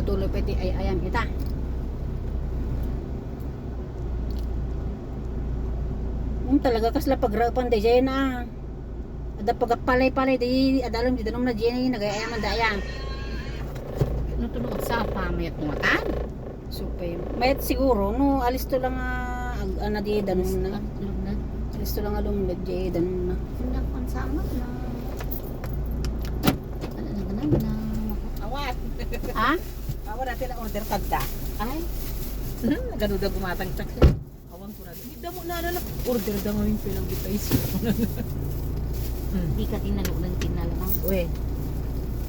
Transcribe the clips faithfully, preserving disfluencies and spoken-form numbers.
Tuloy pa iti ay-ayam ita. Hmm, talaga kasla pagraepan daydiay na. Adda pagapalay-palay di adalom di danum na Jenny nagay-ayaman da ayan. No tunog sa pa mayat mo tan? Supay. Mayat siguro no alisto lang nga ag-, ana di danum na. Lumnad. Alisto lang nga lumnad di danum na. Hindi ko ang samat na. Ano na ganun na? Awas. Ha? Awa dati na order tagda. Ay. Hmm, nagaduda gumatang taxi. Awan ko na. Di damo na, na, na. Order da ngayon pinanggit tayo. Hmm. Di ka tinalunan, tinalamang. We.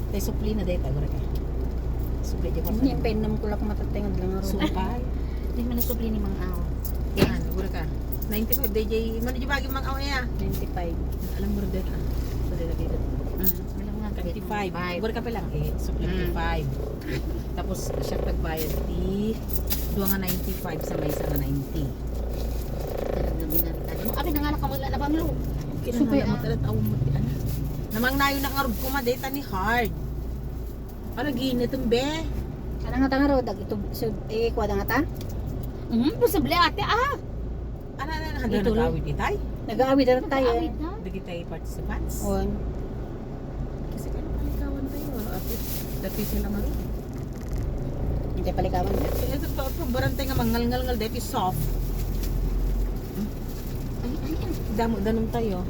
Tay supli na dayta, gura ka. Supli di ko. Hindi, ang painom ko lang matatay nga lang aro. Supay. Di man supli ni Mang Aw. Yan, gura ka. Ninety-five day jay. Mano di bagi Mang Aw ya? Ninety-five. Alam mo rin dayta. Pwede lagi ka. Hmm. Alam nga, twenty-five. Twenty-five. Gura ka pa lang eh. So, Mm. Twenty-five. Tapos, siya tagbayad ti dua nga ninety-five sa may isa nga ninety. Talaga, binaliktad mo. Abi na nga, nakamula na bang lo? Kinahanglan mo talaga, tawag mo ti ano. Namangnayo na nga rod kuma, deta ni hard. Ano, ginitum, be? Ano nga tanga rod? Ito, so, eh, kuha nga ta? Mhm, posible ate, ah. Ano, ano, ano, Ito, nag-awid itay? Nag-aawid na tayo. Nag-aawid na? Dagitay participants? On. Kasi kaya palikawan tayo, ah, ate. Dati sila maroon. Hindi palikawan. Ito pa, pa, barantay nga mangalngalngal, dati soft. Ay, ay, ay. Damo-danom tayo.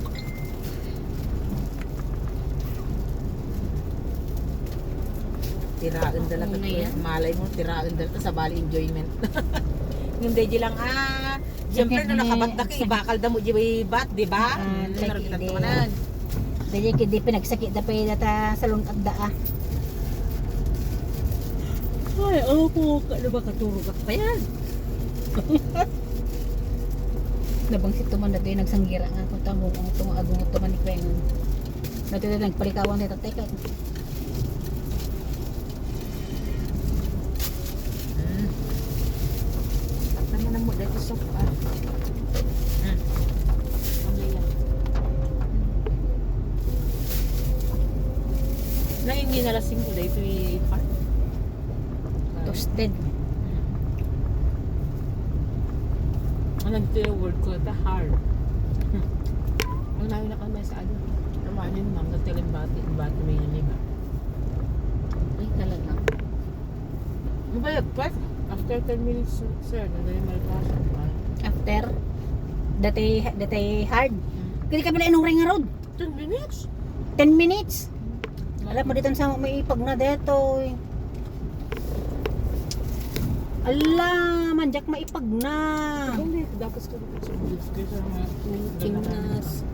Tiraen da lang. Ano na yan? Malay mo, tiraen da lang. Sabali enjoyment. Yung daydi lang, ah, siyempre, no, nakabat da kay, ibakal da mo, di ba, bat, di ba? Ah, mm, like, narugitan idi. Daydi kidi pinagsakit da pa data sa lungkad da, ah. Ay, oh, po, ano ba, katurog pa yan? Nabangsit to man na din, nagsanggira nga ako, tamo, ang tungo, agungot to man ni Kwengon. Dati na nagpalikawan ni tatay ka. Hmm. Takpan na lang mo dito sa kuan. Hmm. Ano yan? Nanginginalasing ko dito, eh, Par. Toasted. Ang nagtiro word ko, ito hard. Ang namin na kami sa ano. Tamanin, ma'am, nagtilimbati, bati may lima. Ay, talaga. Mabayag pa. After ten minutes, sir, nandun yung malipasa. After? Dati, dati hard. Mm. Kaya ka pala inong ring road. Ten minutes? Ten minutes? Alam mo, dito sa may ipag na detoy. Ala, manjak maipag na. Hindi, dapat ko dito sa bilis kaysa mga Chingas.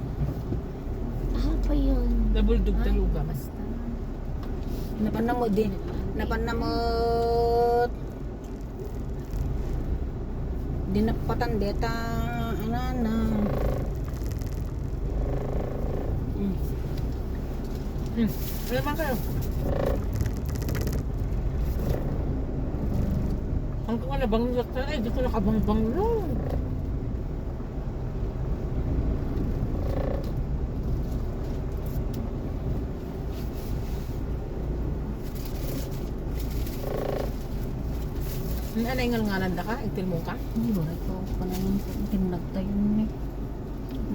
Ah, pa yun. Nabuldog talugan. Basta. Napanamod din. Napanamod. Dinapatan deta, anana. Hmm. Hmm. Ano man kayo? Ang ko na bang ay, di ko nakabangbang lang. Ano, anay ngalnganan da ka? Itil mo ka? Hindi, wala ko. Panangin ko. Itim nagtayo ni.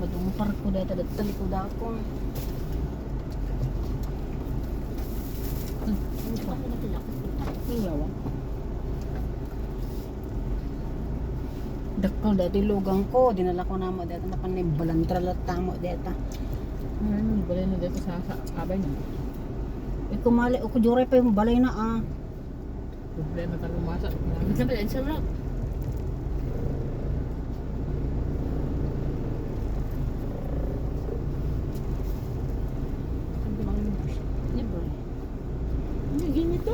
Madungpar ko dahil talikod ako. Hmm. Ano pa? Iyawa. Dakkel daytoy lugang ko, dinala ko namo dayta, napan ni balantra latta mo dayta. Ano, balay na dayta sa, sa abay na. Eh, kumali, o, kujuray pa yung balay na, ah. Problema ka lumasa. Ang sabi, ang sarap. Ang tumangin mo. Di ba? Hindi, ganito.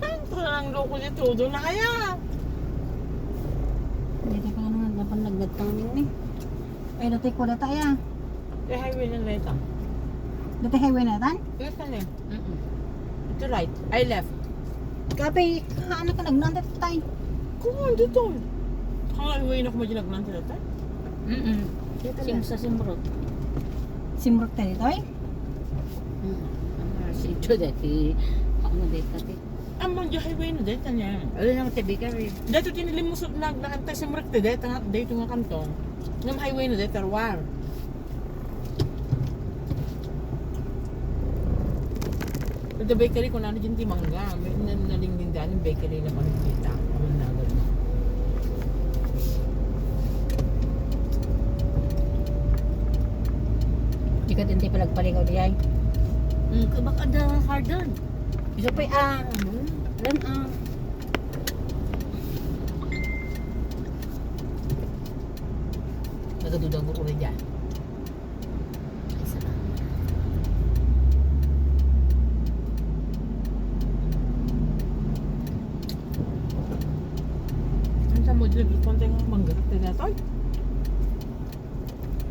Ay, parang loko niya, todo na kaya. Dito pa nga naman, dapat nagdatang din eh. Ay, dati ko data ya. Kaya highway na dito. Dati highway na tan? Yes, ano eh. Mm-mm. Ito right. Ay, left. Kape, haan ka nagnantat tayo. Kung ano dito? Highway na kumadya nagnantat tayo. Mm-mm. Dito Sim na. Sa Simrot. Simrot tayo, Toy? Mm. Ah, si Joe dati. Ano dito, dati? Ammo, di highway no dayta niya. Alin ang ti bakery? Dayto ti nilimusot na, naantay si Murek ti dayta nga, dayto nga kanto. Ngem highway no dayta, Ruar. Iti bakery, kunana diay ti mangga. May, na, nalingdingdaan ti bakery na panagkita. Kamandagan. Di ka din ti palagpaligaw diay. Hmm, kabak ada harden. Isu pay, ah, ano? Alam, ah. Nagaduda ko ulit dyan. Ay, salamat. Ang sa module, gusto ko tayo manggagat na datoy.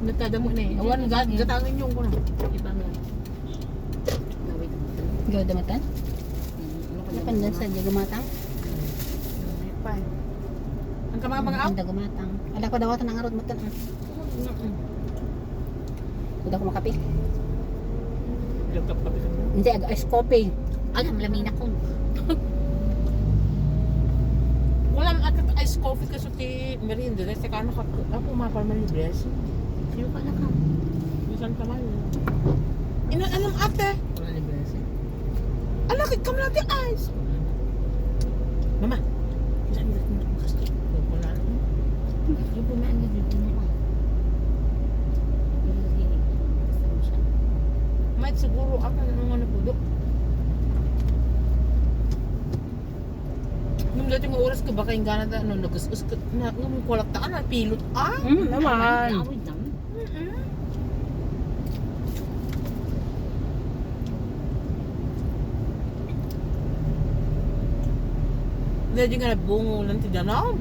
Nagkadamo na eh. Awan, ga-, gatangan yung kuna. Iba nga. Gawid. Gawid matan? Mm, ano ka Napandan sa di gumatang? May pa eh. Ang kamang mga Ang da gumatang. Ada ko dawatan ang arot matan, ah. Mm-mm. Ada ko makape. Nagkapkape ka na? Hindi, ag-, ice coffee. Alam, lamina ko. Wala nang agkat ice coffee kasi ti merienda, dahil sa kano ka, ako, mapal man yung blessing. Sino ka na ka? Bisan ka man. Ina, anong ate? Wala ni blessing. Ala, kay kamla ti ice. Mama, bisan ka na ka. Wala na. Hindi po na ang hindi mo. Hindi, hindi. Basta mo siya. May siguro ako na nung ano po, Dok. Nung dati nga oras ko, baka yung gana ta, ano, nagus-us ka, na, nung kulak ta, ano, pilot, ah? Hmm, naman. Awid lang. Mm-mm. Dahil nga nagbungo lang ti danam.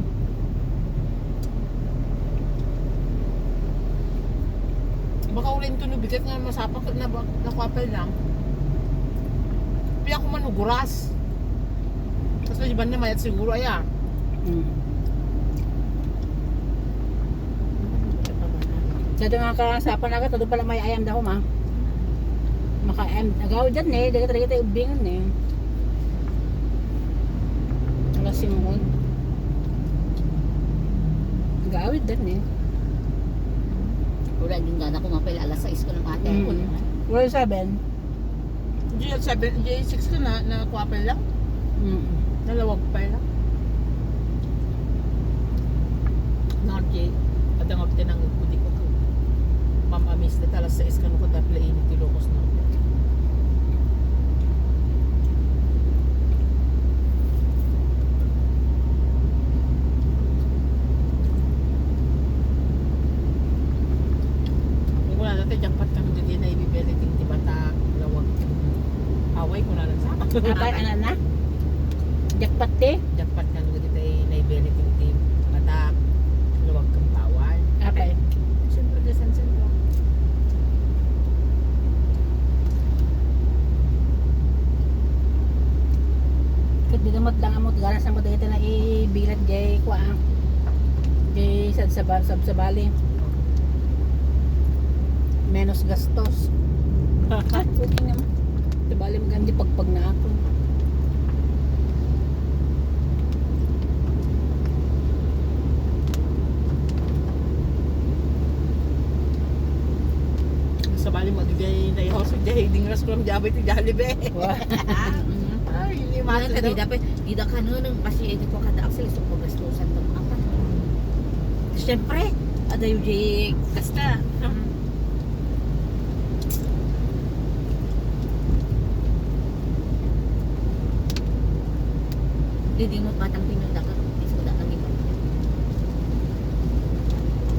Baka ulit ito no bigat nga masapak na ba, nakuha pa lang. Pia ko manuguras. Tapos di ba na mayat siguro, aya? Mm. Dati nga ka sa panagat, ado pala may ayam daw, ma. Maka-ayam, agaw dyan eh, dagat lagi tayo ubingan eh. Alas singko. Nag-aawid din eh. Wala, ginggana ko nga pala, alas sais ko ng ate. Mm. Wala, seven. G seven, G six ko na, nakuha pa lang. Mm. Nalawag pa lang. Nga, G, adang tinangog ko, di ko to. Mamamis na talas sais ka no ko dapla init ti lukos na. Wala na tayo, jackpot kami dito na ibibili din, di ba, ta, lawag. Away ko na lang sa Abay, ano na? Jackpot, te? Jackpot kami dito ay naibili din, di ba, ta, lawag kang tawal. Abay. Siyempre, desansan ko. Ket di naman lang amot ganas amot dayta na ibilat jay kua, jay sabsaba-, sabsabali. Menos gastos. Ah, pwede naman. Sabali, magandi pagpag na ako. Sabali mo, di jay naihaw, so jay dingras ko lang jabay ti Jollibee. Wa. Ay, hindi Wala ka, di dapat, di da ka nunang pasi, eh, di ko kada Axel, so ko gastusan ng apa. Siyempre, adayo di kasta. Di, di mo patang pinuda ka, di suda ka, di ba?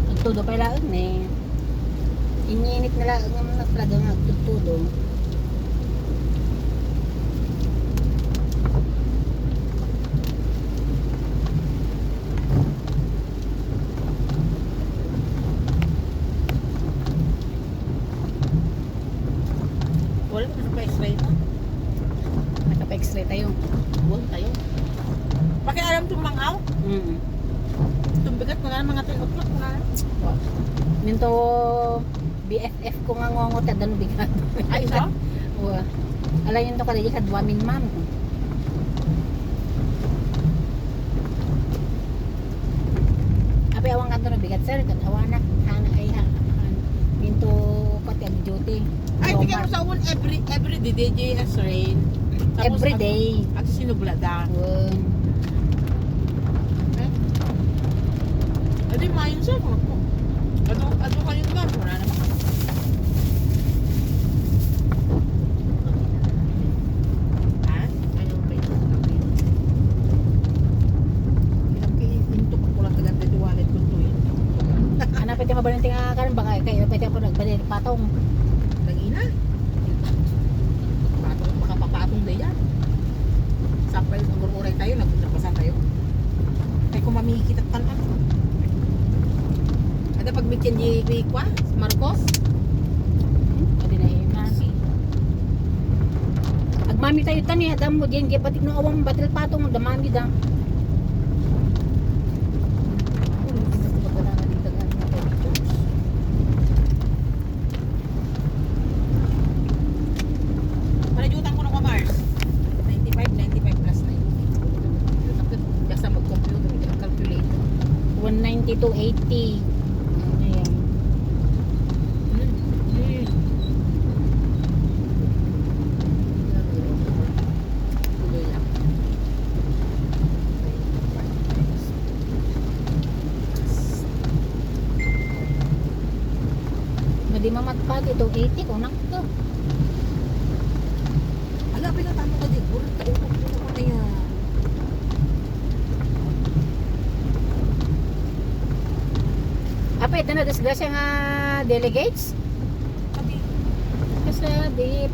Nagtudo pa ilaon eh. Ininit na lang ang talaga nga agtudtudo. Wala, naka-X-ray na. Naka-X-ray tayo. Buwan tayo. Pakialam itong mangaw? Mm. Itong bigat ko na, mga ten o'clock na. Minto, B F F ko nga ngongot, adan bigat. Ay, isa? Wa. Ala yun to, kadali ka, dua min, ma'am. Pe, awan kanto no bigat, sir. Kan awanak, hana ay ha. Han, pinto pati ang duty. Ay, di kayo Walmart. Sa un every, every day, D J S rain. Tapos Every ag-, day. Agsisinubla da. Wen. Eh? Adi, mayon, sir, kung ako. Adu, adu kayo naman, wala naman. Ha? Ayaw kayo. Pinagkiintok ko lang agad dito, wallet ko to, eh. Ano, pwede mabalin nga karon, baka kayo, pwede po nagbalik patong. Nangina? Patong, makapapatong na yan. Surprise, ang uray tayo, nagpapasa tayo. Kaya kung mamikit at tan-, ano? Ada pag mityan di, di kwa, Marcos? Pwede na yun, mami. Agmami tayo tani, adam mo diyan, di batik no awang batil patong, damami da. Manajutan ko na kwa, Mars. Ninety-five, ninety-five plus ninety. Basta mag-compute, mag-calculate. One ninety-two eighty. Ayan. Hmm. Hmm. Tuloy lang. Madi mamatpat ito, eighty ko nang to. Ala, pinatama ka di, burat ka, utot mo naman na yan. Apa, ito na, disgrasya nga delegates? Kasi, di,